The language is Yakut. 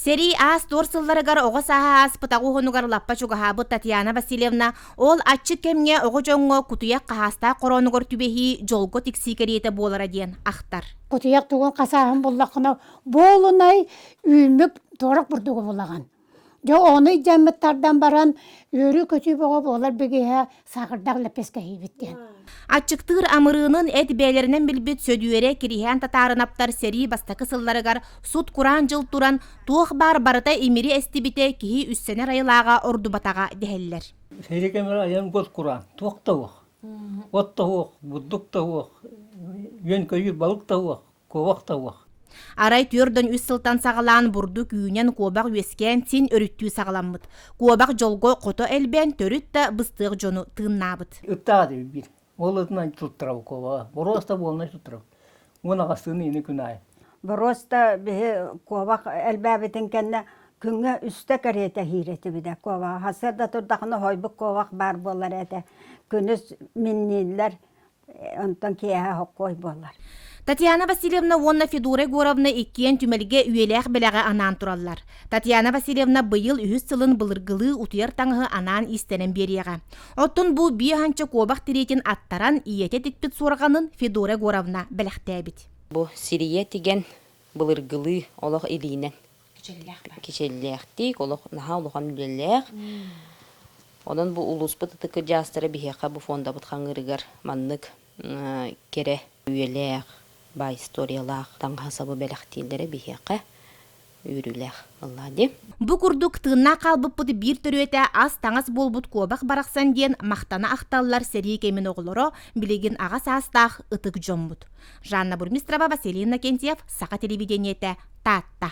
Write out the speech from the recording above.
Сэрии аас-туор сылларыгар оҕо сааһа ааспыт аҕа уһунугар лаппа чугаһаабыт Татьяна Васильевна ол аччык кэмҥэ оҕо дьоҥҥо кутуйах хаһаастаах хороонугар түбэһии дьолго тиксии кэриэтэ буолара диэн ахтар. Кутуйах тугун хасааһын буллаххына буолунай үүммүт туорах бурдугу булаҕын. Дьэ ону илдьэммит тардан баран үөрүү-көтүү бөҕө буолар бигиһэ саахырдаах лэппиэскэһиибит диэн. Аччыктыыр амырыынын эт бэйэлэринэн билбит Сөдүөрэ Кириһээн Татаарынаптар сэрии бастакы сылларыгар сут-кураан дьыл туран, туох баар барыта имири эстибитэ киһи үссэнэр айылааҕа ордубатаҕа дэһэллэр. Сэрии кэмигэр айан год кураан, туох да суох. От да суох, бурдук да суох, үөн-көйүүр балык да суох. Куобах да уох. Арай түөрдөн үс сылтан саҕалаан бурдук үүнэн куобах үөскээн син өрүттүү саҕаламмыт. Куобах дьолго хото элбээн төрүт да быстыах дьону тыыннаабыт. Ыттаах диби биир. Ол ытынан туттарабыт куобаҕа. Боруоста буолунай туттарабыт. Уон аҕастыын ини күн аайы. Боруоста биһи куобах элбээбитин кэннэ күҥҥэ үстэ кэриэтэ иһиир этибит куобаҕа. Сарсыарда турдахына хойбут куобах баар буолар этэ. Күнүс миннииллэр, онтон киэһэ хоккой буолар. Татьяна Васильевна уонна Федора Егоровна иккиэн түмэлгэ үйэлээх бэлэҕи анаан тураллар. Татьяна Васильевна быйыл үһүс сылын былыргылыы утуйар таҥаһы анаан иистэнэн биэриэҕэ. Оттон бу биэ куобах тириитин аттаран ийэтэ тикпит суорҕанын Федора Егоровна бэлэхтээбит. Бу сирийэ тигэн былыргылыы олох илиинэн кичэллээхтик, олох наһаа улахан үлэлээх. Онон бу улууспут ытык кырдьаастара биһиэхэ бу фондабыт хаҥыырыгар маннык кэрэ үйэлээх, баай историялаах таҥаһы-сабы бэлэхтииллэрэ биһиэхэ үөрүүлээх ыллаа дии. Бу курдук тыыннаах хаалбыппыт биир төрүөтэ ас-таҥас буолбут куобах барахсан диэн махтана ахталлар сэрии кэмин оҕолоро, билигин аҕа саастаах ытык дьоммут. Жанна Бурмистрова, Василий Иннокентьев, Саха телевидениетэ, Таатта.